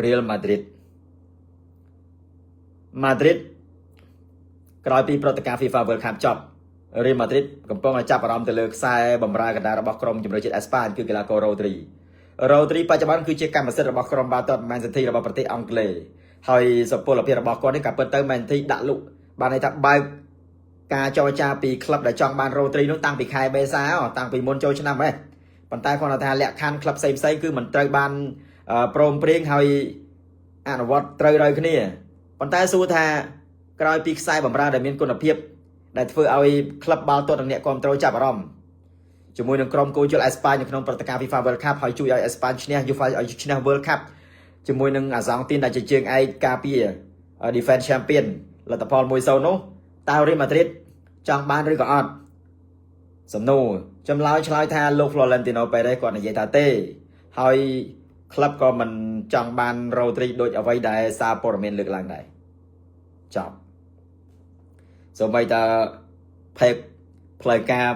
Real Madrid Madrid ក្រោយពីព្រឹត្តិការណ៍ FIFA World Cup ចប់ Real Madrid កំពុងតែចាប់អារម្មណ៍ទៅលើខ្សែបម្រើកណ្ដាលរបស់ក្រុមជម្រើសជាតិអេស្ប៉ាញគឺកីឡាករ Rodri។ Rodri បច្ចុប្បន្នគឺជាកម្មសិទ្ធិរបស់ក្រុមបាល់ទាត់ Man City របស់ប្រទេសអង់គ្លេសហើយសុពលភាពរបស់គាត់នេះក៏ពិតទៅ Man City ដាក់លុកបានន័យថាបើកការចរចាពីក្លឹបដែលចង់បាន Rodri នោះតាំងពីខែមេសាតាំងពីមុនចូលឆ្នាំហ៎ប៉ុន្តែគាត់ថាលក្ខខណ្ឌក្លឹបផ្សេងៗគឺមិនត្រូវបានព្រមព្រៀងហើយអនុវត្តត្រូវត្រូវគ្នាប៉ុន្តែសួរថាក្រោយពីខ្សែបម្រើដែលមានគុណភាពដែលធ្វើឲ្យក្លឹបបាល់ទាត់និងអ្នកគាំទ្រចាប់អារម្មណ៍ជាមួយនឹងក្រុមគោជលអេស្ប៉ាញនៅក្នុងព្រឹត្តិការណ៍ FIFA World Cup ហើយជួយឲ្យអេស្ប៉ាញឈ្នះ UEFA ឲ្យឈ្នះ World Cup ជាមួយនឹងអាសង់ទីនដែលជាជើងឯកការពារ Defense Champion លទ្ធផល1-0នោះតើ Real Madrid ចង់បានឬក៏អត់សំណួរចម្លើយឆ្លើយថាលោក Florentino Perez គាត់និយាយថាទេហើយក្លឹបក៏មិនចង់បាន Rodri ដូចអ្វីដែលសារព័ត៌មានលើកឡើងដែរចប់សូម្បីតែ page ផ្លូវការ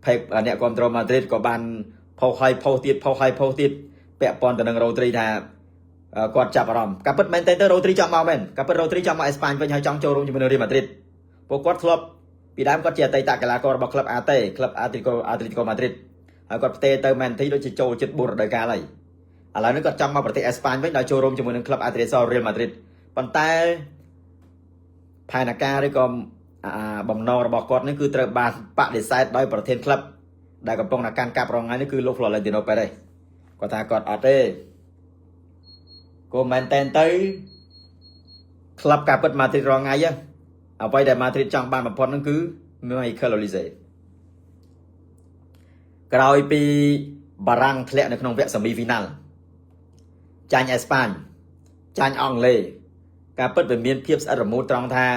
page អ្នកគ្រប់គ្រង Madrid ក៏បានផុសឲ្យផុសទៀតផុសឲ្យផុសទៀតពាក់ព័ន្ធទៅនឹង Rodri ថាគាត់ចាប់អារម្មណ៍ការពិតមែនទេទៅ Rodri ចង់មកមែនការពិត Rodri ចង់មកអេស្ប៉ាញវិញហើយចង់ចូលរួមជាមួយនឹង Real Madrid ពួកគាត់ធ្លាប់ពីដើមគាត់ជាអតីតកីឡាកររបស់ក្លឹប AT ក្លឹប Atletico Madrid ហើយគាត់ផ្ទេរទៅ Man City ដូចជាចូលជិត4រដូវកាលហើយឥឡូវនេះគាត់ចង់មកប្រទេសអេស្ប៉ាញវិញដោយចូលរួមជាមួយនឹងក្លឹប Atletico Real Madrid ប៉ុន្តែផែនការឬក៏បំណងរបស់គាត់នេះគឺត្រូវបានបដិសេធដោយប្រធានក្លឹបដែលកំពុងតែកាន់កាប់រងថ្ងៃនេះគឺលោក Florentino Perez គាត់ថាគាត់អត់ទេគោមែនតែនទៅក្លឹបការពិតម៉ាឌ្រីតរងថ្ងៃអ្វីដែលម៉ាឌ្រីតចង់បានបំផុតហ្នឹងគឺ Michael Olise ក្រោយពីបារាំងធ្លាក់នៅក្នុងវគ្គ semi final ចាញ់អេស្ប៉ាញចាញ់អង់គ្លេសការពិតវាមានភាពស្អិតរមួតត្រង់ថា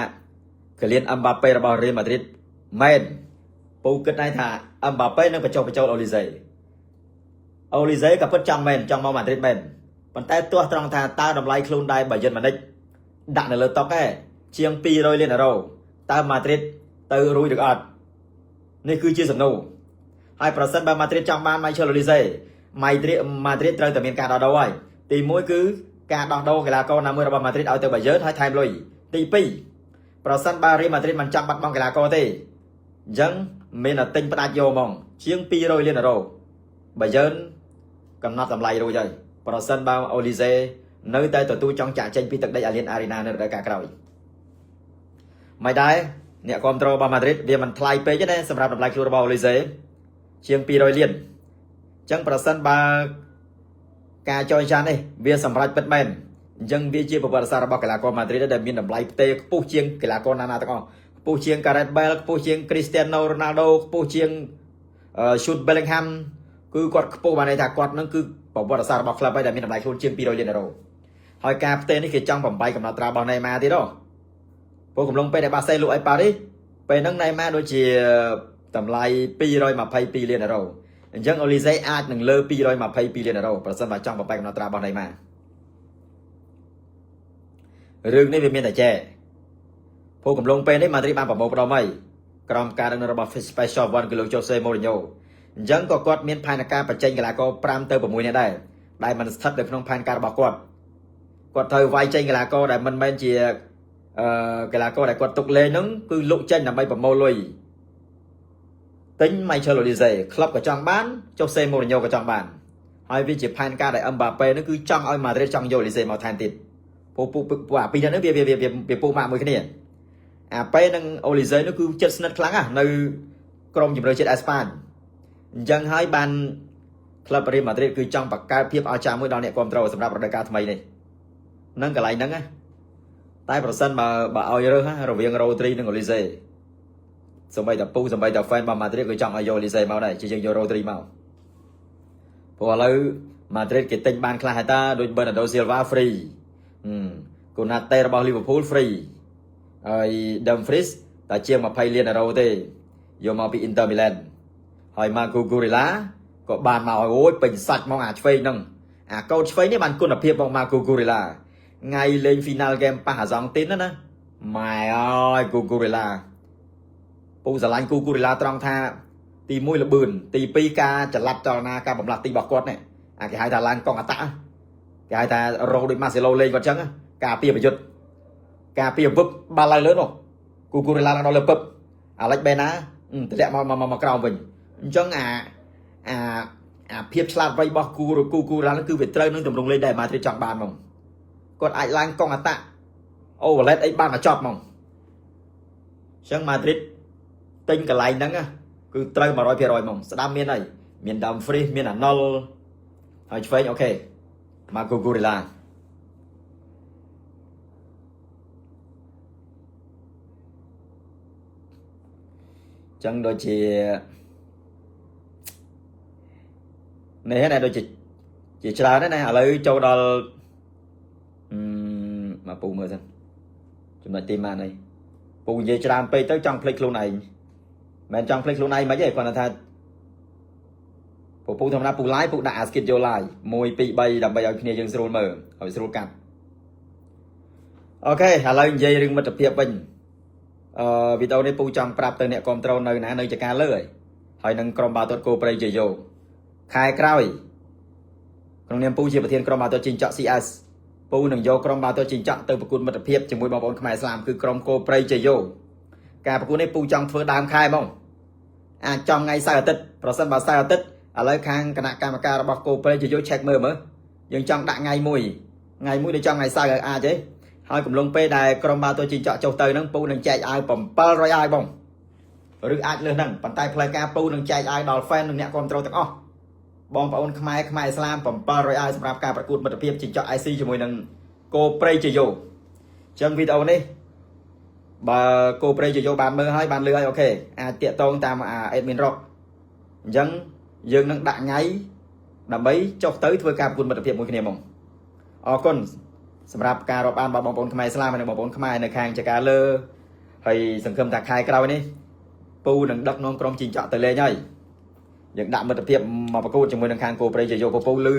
គីលៀនអឹមបាប៉េរបស់រៀលម៉ាឌ្រីតមែនពូគិតដែរថាអឹមបាប៉េនឹងបញ្ចុះបញ្ចូលអូលីសេអូលីសេក៏ពិតចង់មែនចង់មកម៉ាឌ្រីតមែនប៉ុន្តែទោះត្រង់ថាតើតម្លៃខ្លួនដែរបើយិនម៉ានិចដាក់នៅលើតុឯងជាង200លានអឺរ៉ូតើម៉ាឌ្រីតទៅរួចឬអត់នេះគឺជាសំណួរហើយប្រសិនបើម៉ាឌ្រីតចង់បានម៉ៃឈើលូលីសេម៉ាឌ្រីតត្រូវតែមានការដោះដូរហើយទី1គឺការដោះដូរកីឡាករណាមួយរបស់ម៉ាឌ្រីតឲ្យទៅបាយឺនហើយថែមលុយទី2ប្រសិនបើរៀលម៉ាឌ្រីតមិនចង់បាត់បង់កីឡាករទេអញ្ចឹងមានតែទិញផ្ដាច់យកហ្មងជាង200លានអឺរ៉ូបាយឺនកំណត់តម្លៃរួចហើយប្រសិនបើអូលីសេនៅតែទទូចចង់ចាក់ចេញពីទឹកដីអាលៀនអារីណានៅរដូវកាលក្រោយមិនដែរអ្នកគ្រប់គ្រងរបស់ម៉ាឌ្រីតវាមិនថ្លៃពេកទេណាសម្រាប់តម្លៃខ្លួនរបស់អូលីសេជាង200លានអញ្ចឹងប្រសិនបើការចរចានេះវាសម្រេចពិតមែនអញ្ចឹងវាជាប្រវត្តិសាស្ត្ររបស់កីឡាករម៉ាឌ្រីតដែលមានតម្លៃផ្ទេរខ្ពស់ជាងកីឡាករណាណាទាំងអស់ខ្ពស់ជាង Gareth Bale ខ្ពស់ជាង Cristiano Ronaldo ខ្ពស់ជាង Jude Bellingham គឺគាត់ខ្ពស់បានន័យថាគាត់នឹងគឺប្រវត្តិសាស្ត្ររបស់ក្លឹបហើយដែលមានតម្លៃខ្លួនជាង200លានអឺរ៉ូហើយការផ្ទេរនេះគេចង់បំបីកំណត់ត្រារបស់ណេម៉ាទៀតហ៎ព្រោះកំឡុងពេលដែលបាសេលក់ឲ្យប៉ារីសពេលហ្នឹងណេម៉ាដូចជាតម្លៃ222លានអឺរ៉ូអញ្ចឹងអូលីសេអាចនឹងលើ222លានអឺរ៉ូប្រសិនបើចង់បំបីកំណត់ត្រារបស់ណេម៉ារឿងនេះវាមានតែចែព្រោះកំឡុងពេលនេះម៉ាឌ្រីតបានប្រមូលផ្ដុំហើយក្រោមការដឹកនាំរបស់ Special One គឺលោក Jose Mourinho អញ្ចឹងក៏គាត់មានផែនការបញ្ចេញកីឡាករ5ទៅ6នាក់ដែរដែលមិនស្ថិតនៅក្នុងផែនការរបស់គាត់គាត់ត្រូវវាយចេញកីឡាករដែលមិនមែនជាអឺកីឡាករដែលគាត់ទុកលេងហ្នឹងគឺលុកចេញដើម្បីប្រមូលលុយទិញ Michael Olise ក្លឹបក៏ចង់បាន Jose Mourinho ក៏ចង់បានហើយវាជាផែនការដែល Mbappe ហ្នឹងគឺចង់ឲ្យ Madrid ចង់យក Olise មកថែមទៀតពូពូពូអាពីរនាក់ហ្នឹងវាវាវាពូម៉ាក់មួយគ្នាអាប៉េនិងអូលីសេនោះគឺចិត្តស្និទ្ធខ្លាំងណាស់នៅក្រុមជម្រើសជាតិអេស្ប៉ាញអញ្ចឹងហើយបានក្លឹបរៀលម៉ាឌ្រីតគឺចង់បង្កើតភាពអស្ចារ្យមួយដល់អ្នកគាំទ្រសម្រាប់រដូវកាលថ្មីនេះនឹងកន្លែងហ្នឹងណាតែប្រសិនបើបើឲ្យរើសរវាងរ៉ូទ្រីនិងអូលីសេសំបីតាពូសំបីតា fan របស់ម៉ាឌ្រីតក៏ចង់ឲ្យយកអូលីសេមកដែរជាជាងយករ៉ូទ្រីមកព្រោះឥឡូវម៉ាឌ្រីតគេទិញបានខ្លះហើយតាដូច Bernardo Silva free កូណាតេរបស់ Liverpool free ហើយ Dumfries តែជាង20លានអឺរ៉ូទេយកមកពី Inter Milan ហើយ Marco Cucurella ក៏បានមកឲ្យអូយពេញសាច់មកអាឆ្វេងហ្នឹងអាកោតឆ្វេងនេះបានគុណភាពមក Marco Cucurella ថ្ងៃលេង final game ប៉ះអាសង់ទីនណាម៉ែអើយ Cucurella ពូស្រឡាញ់ Cucurella ត្រង់ថាទី1លបឿនទី2ការចល័តចលនាការបំលាស់ទីរបស់គាត់នេះអាគេហៅថាឡើងកងអតៈ គេហៅថារោដូចម៉ាសេឡូលេងគាត់ចឹងការពារប្រយុទ្ធការពារវឹបបាល់ឡើងលើនោះគូគូរ៉េឡាឡើងដល់លើពឹបអាឡិចបេណាតម្លាក់មកមកក្រោមវិញអញ្ចឹងអាអាអាភាពឆ្លាតវៃរបស់គូគូគូរ៉ាគឺវាត្រូវនឹងទម្រង់លេងដែលម៉ាឌ្រីតចង់បានហ្មងគាត់អាចឡើងកងអាតាក់អូវ៉ាឡេតអីបានមកចប់ហ្មងអញ្ចឹងម៉ាឌ្រីតទិញកន្លែងហ្នឹងគឺត្រូវ100%ហ្មងស្ដាំមានអីមានដាំហ្វ្រីសមានអាណុលហើយឆ្វេង OK ម៉ាកូគូរីឡាចឹងដូចជានេះណាដូចជាជាច្រើនណាឥឡូវចូលដល់អឺមកពូមើលសិនចំណុចទីម៉ាននេះពូនិយាយច្រើនពេកទៅចង់ភ្លេចខ្លួនឯងមិនចង់ភ្លេចខ្លួនឯងមិនទេគ្រាន់តែថាពូពូធម្មតាពូ live ពូដាក់អា schedule live 1 2 3ដើម្បីឲ្យគ្នាយើងស្រួលមើលឲ្យស្រួលកាត់ OK ឥឡូវនិយាយរឿងមិត្តភាពវិញអឺវីដេអូនេះពូចង់ប្រាប់ទៅអ្នកគ្រប់គ្រងនៅណានៅចការលើហើយហើយនឹងក្រុមបាល់ទាត់គោព្រៃជយោខែក្រោយក្នុងនាមពូជាប្រធានក្រុមបាល់ទាត់ជីងចក់ CS ពូនឹងយកក្រុមបាល់ទាត់ជីងចក់ទៅប្រកួតមិត្តភាពជាមួយបងប្អូនខ្មែរស្លាមគឺក្រុមគោព្រៃជយោការប្រកួតនេះពូចង់ធ្វើដើមខែហ្មងអាចចំថ្ងៃសៅរ៍អាទិត្យប្រសិនបើសៅរ៍អាទិត្យឥឡូវខាងគណៈកម្មការរបស់គោព្រៃជយោ check មើលមើលយើងចង់ដាក់ថ្ងៃមួយថ្ងៃមួយដូចចំថ្ងៃសៅរ៍អាចទេហើយកំឡុងពេលដែលក្រុមបាល់ទាត់ជីងចក់ចុះទៅហ្នឹងពូនឹងចែកអាវ700អាវបងឬអាចលើសហ្នឹងប៉ុន្តែផ្លូវការពូនឹងចែកអាវដល់ fan និងអ្នកគ្រប់គ្រងទាំងអស់បងប្អូនខ្មែរខ្មែរអ៊ីស្លាម700អាវសម្រាប់ការប្រកួតមិត្តភាពជីងចក់ IC ជាមួយនឹងគោព្រៃជយោអញ្ចឹងវីដេអូនេះបើគោព្រៃជយោបានមើលហើយបានលឺហើយ OK អាចតាក់ទងតាម admin rock អញ្ចឹងយើងនឹងដាក់ថ្ងៃដើម្បីចុះទៅធ្វើការប្រកួតមិត្តភាពមួយគ្នាហ្មងអរគុណសម្រាប់ការរាប់អានរបស់បងប្អូនខ្មែរស្លាមនិងបងប្អូនខ្មែរនៅខាងចកាលើហើយសង្ឃឹមថាខែក្រោយនេះពូនឹងដឹកនាំក្រុមជីងចក់ទៅលេងហើយយើងដាក់មិត្តភាពមកប្រកួតជាមួយនឹងខាងគោព្រៃជយោពពូលឺ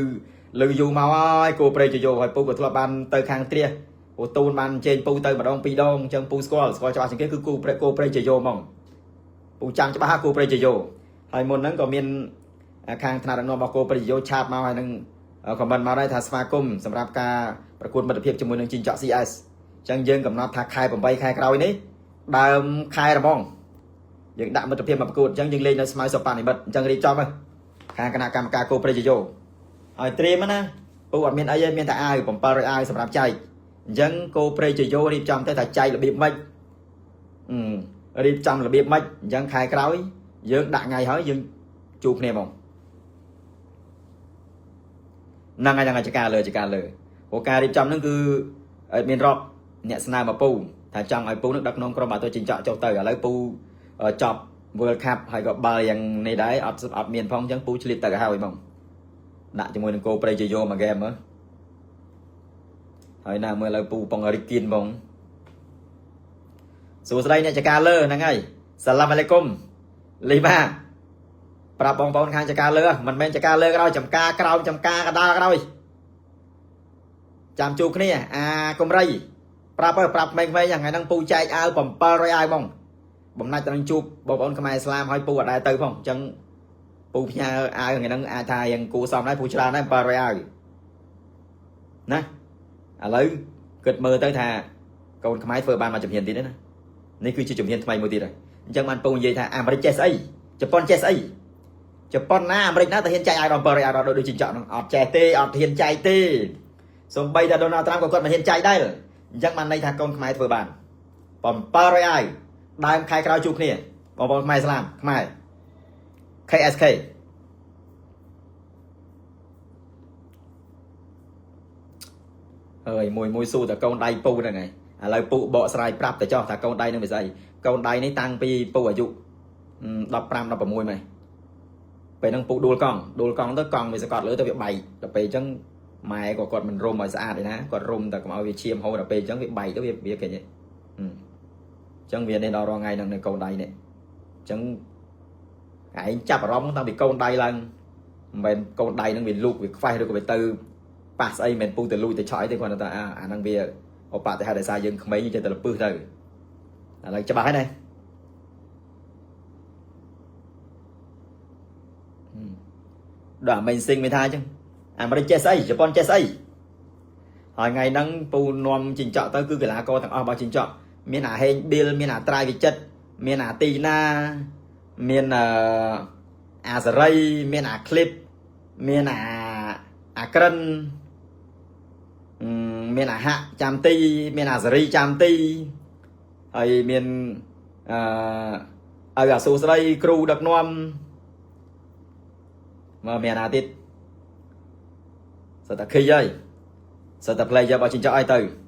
លឺយូរមកហើយគោព្រៃជយោហើយពូក៏ធ្លាប់បានទៅខាងត្រៀសពូទូនបានអញ្ជើញពូទៅម្ដងពីរដងអញ្ចឹងពូស្គាល់ស្គាល់ច្បាស់ជាងគេគឺគូព្រៃគោព្រៃជយោហ្មងពូចាំច្បាស់គោព្រៃជយោហើយមុនហ្នឹងក៏មានខាងថ្នាក់ដឹកនាំរបស់គោព្រៃជយោchat មកហើយនឹង comment មកដែរថាស្វាគមន៍សម្រាប់ការប្រកួតមិត្តភាពជាមួយនឹងជីងចក់ CS អញ្ចឹងយើងកំណត់ថាខែ8ខែក្រោយនេះដើមខែរបងយើងដាក់មិត្តភាពមកប្រកួតអញ្ចឹងយើងលេងនៅស្មៅសុប៉ានិមិត្តអញ្ចឹងរៀបចំទៅខាងគណៈកម្មការគោព្រៃជយោហើយត្រៀមណាពូអត់មានអីទេមានតែអាវ700អាវសម្រាប់ចែកអញ្ចឹងគោព្រៃជយោរៀបចំទៅថាចែករបៀបម៉េចរៀបចំរបៀបម៉េចអញ្ចឹងខែក្រោយយើងដាក់ថ្ងៃហើយយើងជួបគ្នាហ្មងហ្នឹងហើយហ្នឹងហើយចការលើចការលើព្រោះការរៀបចំហ្នឹងគឺមានរកអ្នកស្នើមកពូថាចង់ឲ្យពូនឹងដឹកនាំក្រុមបាល់ទាត់ជីងចក់ចុះទៅឥឡូវពូចប់ World Cup ហើយក៏បាល់យ៉ាងនេះដែរអត់អត់មានផងអញ្ចឹងពូឆ្លៀតទៅឲ្យហើយហ្មងដាក់ជាមួយនឹងគោព្រៃជយោមួយហ្គេមមើលហើយណាមើលឥឡូវពូបងរិគៀនបងសួស្តីអ្នកចការលើហ្នឹងហើយសាឡាមអាឡៃគុំលីម៉ាប្រាប់បងប្អូនខាងចការលើមិនមែនចការលើក៏ដោយចំការក្រោមចំការកដាលក៏ដោយចាំជួបគ្នាអាកំរីប្រាប់ហើយប្រាប់ក្មេងៗថ្ងៃហ្នឹងពូចែកអាវ700អាវហ្មងបំណាច់ទៅនឹងជួបបងប្អូនខ្មែរស្លាមហើយពូអត់ដែរទៅផងអញ្ចឹងពូផ្ញើអាវថ្ងៃហ្នឹងអាចថាយ៉ាងគួសមដែរពូច្រើនដែរ700អាវណាឥឡូវគិតមើលទៅថាកូនខ្មែរធ្វើបានមួយជំហានទៀតណានេះគឺជាជំហានថ្មីមួយទៀតហើយអញ្ចឹងបានពូនិយាយថាអាមេរិកចេះស្អីជប៉ុនចេះស្អីជប៉ុនណាអាមេរិកណាទៅហ៊ានចែកអាវដល់700អាវដល់ដូចជីងចក់ហ្នឹងអត់ចេះទេអត់ហ៊ានចែកទេសំបីតែដូណាល់ត្រាំក៏គាត់មិនហ៊ានចែកដែរអញ្ចឹងបានន័យថាកូនខ្មែរធ្វើបាន700អាវដើមខែក្រោយជួបគ្នាបងប្អូនខ្មែរស្លាមខ្មែរ KSK អើយមួយមួយស៊ូតែកូនដៃពូហ្នឹងហើយឥឡូវពូបកស្រាយប្រាប់ទៅចោះថាកូនដៃហ្នឹងវាស្អីកូនដៃនេះតាំងពីពូអាយុ15 16មកពេលហ្នឹងពូដួលកង់ដួលកង់ទៅកង់វាសកត់លើទៅវាបែកដល់ពេលអញ្ចឹងម៉ែក៏គាត់មិនរុំឲ្យស្អាតទេណាគាត់រុំតែកុំឲ្យវាឈាមហូរដល់ពេលអញ្ចឹងវាបែកទៅវាវាគេអញ្ចឹងវានេះដល់រាល់ថ្ងៃហ្នឹងនៅកូនដៃនេះអញ្ចឹងឯងចាប់អារម្មណ៍តាំងពីកូនដៃឡើងមិនមែនកូនដៃហ្នឹងវាលូកវាខ្វេះឬក៏វាទៅប៉ះស្អីមិនមែនពូទៅលួចទៅឆក់អីទេគាត់ថាអាហ្នឹងវាឧបតិហេតុដោយសារយើងក្មេងចេះតែលពឹសទៅឥឡូវច្បាស់ហើយណាដល់អាមេស៊ីងមានថាអញ្ចឹងអាមេរិកចេះស្អីជប៉ុនចេះស្អី ហើយថ្ងៃហ្នឹងពូនាំជីងចក់ទៅគឺកីឡាករទាំងអស់របស់ជីងចក់មានអាហេងប៊ីលមានអាត្រាយវិចិត្រមានអាទីណាមានអឺអាសេរីមានអាคลิปមានអាអាក្រិនមានអាហៈចាំទីមានអាសេរីចាំទីហើយមានអឺឲ្យអាសួស្ដីគ្រូដឹកនាំមកមានអាទៀតសិតតែខីហើយសិតតែ player របស់ជីងចក់ឲ្យទៅ។